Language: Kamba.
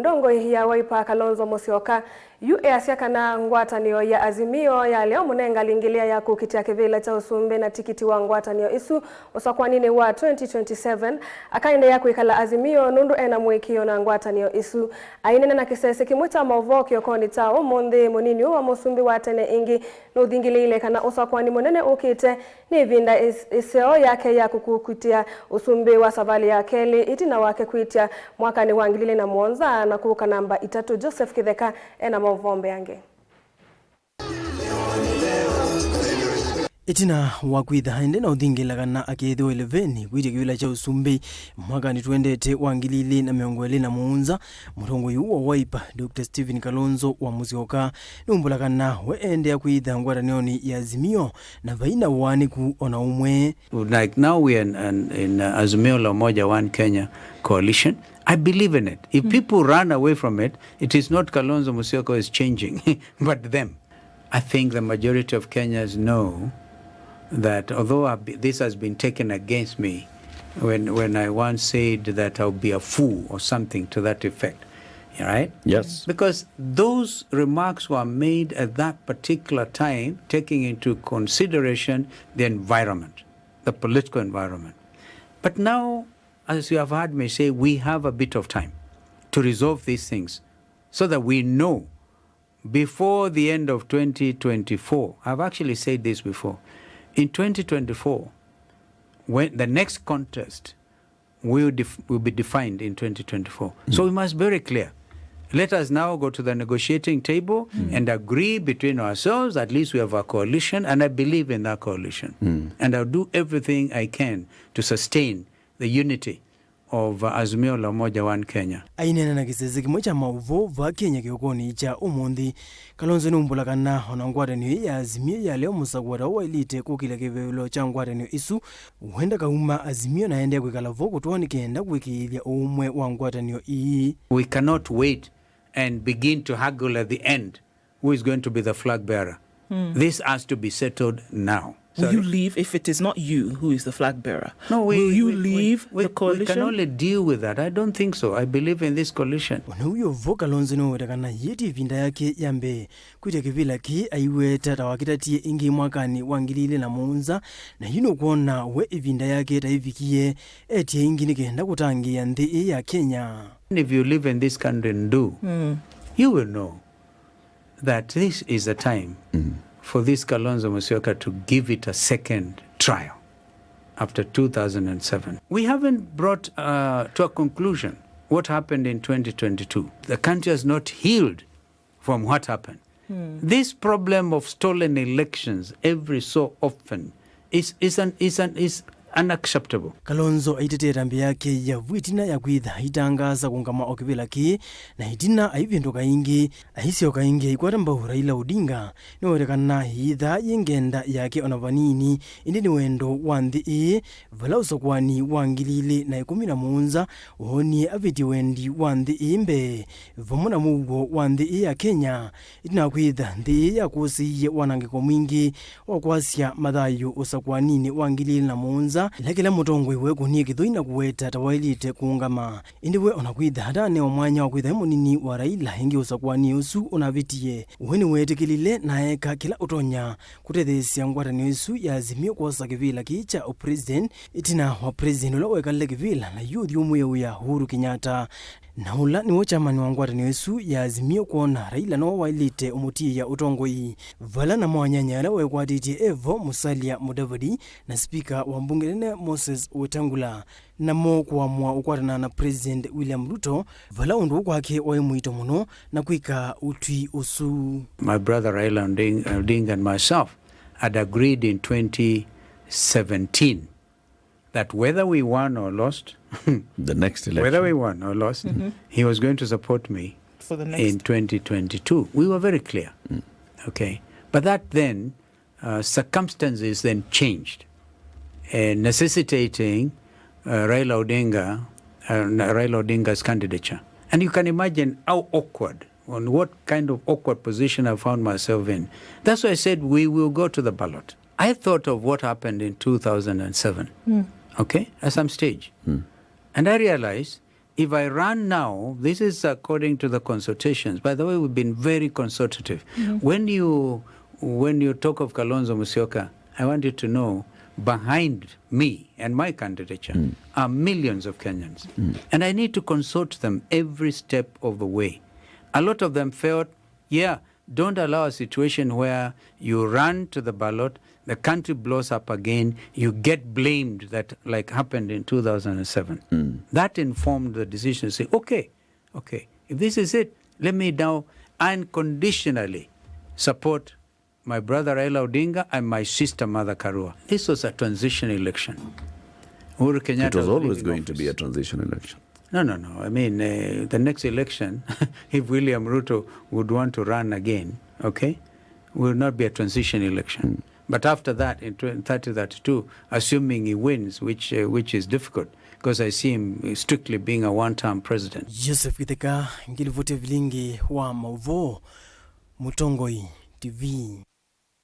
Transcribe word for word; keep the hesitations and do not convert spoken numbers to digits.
Ndongoi ya Wiper Kalonzo Musyoka yu easya kana ngwatanĩo ya Azimio yalea ũmũnenga lingĩlĩa ya kũkitĩa kĩvĩla kya ũsumbĩ na tikiti wa ngwatanĩo ĩsu ũsakwaninĩ wa twenty twenty-seven, akaendeea kwĩkala Azimio nũndũ ena mũĩkĩĩo na ngwatanĩo ĩsu. Aineena na kĩsese kĩmwe kya maũvoo kĩokonĩ kya ũmũnthĩ, mũnini ũũ wa mũsumbĩ wa tene ĩngĩ nũthingĩlĩĩile kana ũsakwani mũnene ũkĩte nĩ ĩvinda ĩs-, ĩseo yake ya kũkũkitĩa ũsumbĩ wa savalĩ ya kelĩ ĩtina wake kwĩtya mwakanĩ wa ngili ilĩ na mũonza na kũka namba itatũ. Joseph Kĩtheka ena maũvoo mbeange. Ĩtina wa kwĩtha ĩndĩ na ũthingĩla kana akethĩwa ĩleveni kwĩtya kĩvĩla kya ũsumbĩ mwakanĩ tũendete wa ngili ilĩ na mĩongo ĩlĩ na mũonza, mũtongoi ũũ wa Wiper, Doctor Stephen Kalonzo wa Musyoka, nĩumbũla kana we eendeea kwĩtha ngwatanĩonĩ ya Azimio na vai na ũaanĩku o na ũmwe. Like now we are in, in, in, uh, Azimio la Umoja One Kenya coalition. I believe in it. If people run away from it, it is not Kalonzo Musyoka who is changing, but them. I think the majority of Kenyans know that although I've be-, this has been taken against me when, when I once said that I'll be a fool or something to that effect, right? Yes. Because those remarks were made at that particular time, taking into consideration the environment, the political environment. But now, as you have heard me say, we have a bit of time to resolve these things so that we know before the end of twenty twenty-four, I've actually said this before, in twenty twenty-four, when the next contest will, def- will be defined in twenty twenty-four. So we must be very clear. Let us now go to the negotiating table and agree between ourselves. At least we have a coalition, and I believe in that coalition. And I'll do everything I can to sustain the unity of, uh, Azimio la Umoja One Kenya. Aineena na kĩsese kĩmwe kya maũvoo vaa Kenya kĩokonĩ kya ũmũnthĩ, Kalonzo nĩumbũla kana o na ngwatanĩo ĩĩ ya Azimio yalea ũmũsakũa ta waĩlĩte kũkĩlya kĩvevelo kya ngwatanĩo ĩsu, wenda kauma Azimio na aendee kwĩkala vo kũtwawa nĩ kenda kũĩkĩĩthya ũũmwe wa ngwatanĩo ĩĩ. We cannot wait and begin to haggle at the end who is going to be the flag bearer. This has to be settled now. Will you leave if it is not you who is the flag bearer? No, we, Will you we, we, leave we, the coalition? We can only deal with that. I don't think so. I believe in this coalition. O na ũu wĩ o vo, Kalonzo nĩwaweta kana yĩĩ ti ĩvinda yake ya mbee kwĩtya kĩvĩla kĩĩ aiweta ta wakĩtatie ĩngĩ mwakanĩ wa ngili ilĩ na mũonza, na yu nũkwona we ĩvinda yake ta ĩvikie, etie ĩngĩ nĩ kenda kũtangĩĩa nthĩ ĩĩ ya Kenya. If you live in this country and do, you will know that this is a time for this Kalonzo Musyoka to give it a second trial after two thousand and seven. We haven't brought, uh, to a conclusion what happened in twenty twenty-two. The country has not healed from what happened. This problem of stolen elections every so often is, is, an, is, an, is unacceptable. Kalonzo aitetea ĩtambya yake ya vu ĩtina ya kwĩtha aitangaasa kũũngama o kĩvĩla kĩĩ, na ĩtina aivĩndũka ĩngĩ, aisyoka ĩngĩ aikwata mbau Raila Odinga. Nĩwaweta kana ĩithaa yĩ ngenda yake o na vanini, ĩndĩ nĩ wendo wa nthĩ ĩĩ, vala ũsakũani wa ngili ilĩ na ĩkũmi na mũonza woonie avĩtye wendi wa nthĩ ĩĩ mbee, vamwe na mũuo wa nthĩ ĩĩ ya Kenya, ĩtina wa kwĩtha nthĩ ĩĩ yakũsĩĩie wanangĩko mwingĩ wa kwasya mathayũ ũsakũaninĩ wa ngili ilĩ na mũonza, ĩla kĩla mũtongoi weekũnie kĩthũi na kũweta ta waĩlĩte kũũngama. Ĩndĩ we, o na kwĩtha ataanewa mwanya wa kwĩtha e mũnini wa Raila ĩngĩ ũsakũanĩ ũsu ũnavĩtie, we nĩweetĩkĩlile na eeka kĩla ũtonya kũtetheesya ngwatanĩo ĩsu ya Azimio kwosa kĩvĩla kĩĩ kya ũpresident, ĩtina wa president ũla wekalile kĩvĩla na yu ũthyũmũĩe wĩa Uhuru Kenyatta, na ũla nĩwe chairman wa ngwatanĩo ĩsu ya Azimio kwona Raila nowe waĩlĩte ũmũtiĩa ũtongoi. Vala namo anyanya ala weekwatĩtye e vo, Musalia Mudavadi na spika wa mbunge nene Moses Wetangula, namo kũamũa ũkwatana na President William Ruto, vala ũndũ ũũ kwake waĩ mũito mũno na kwĩka ũtwi ũsu. My brother Raila Oding-, Odinga and myself had agreed in twenty seventeen that whether we won or lost, the next election, whether we won or lost, he was going to support me for the next in twenty twenty-two. We were very clear. Okay. But that then, uh, circumstances then changed, uh, necessitating, uh, Raila Odinga, uh, Raila Odinga's candidature. And you can imagine how awkward, on what kind of awkward position I found myself in. That's why I said we will go to the ballot. I thought of what happened in two thousand seven, okay, at some stage. And I realized If I run now, this is according to the consultations. By the way, we've been very consultative. When you, when you talk of Kalonzo Musyoka, I want you to know, behind me and my candidature are millions of Kenyans. And I need to consult them every step of the way. A lot of them felt, yeah, don't allow a situation where you run to the ballot, the country blows up again, you get blamed, that, like, happened in two thousand seven. That informed the decision to say, okay, okay, if this is it, let me now unconditionally support my brother Raila Odinga and my sister Martha Karua. This was a transition election. Uhuru Kenyatta It was was always leaving going to be a office. Transition election. No, no, no. I mean, uh, the next election, if William Ruto would want to run again, okay, will not be a transition election. But after that, in twenty, thirty thirty-two, assuming he wins, which, uh, which is difficult, because I see him strictly being a one-term president. Joseph Kitheka, ngilivoti vilingi wa mauvoo, Mũtongoi T V.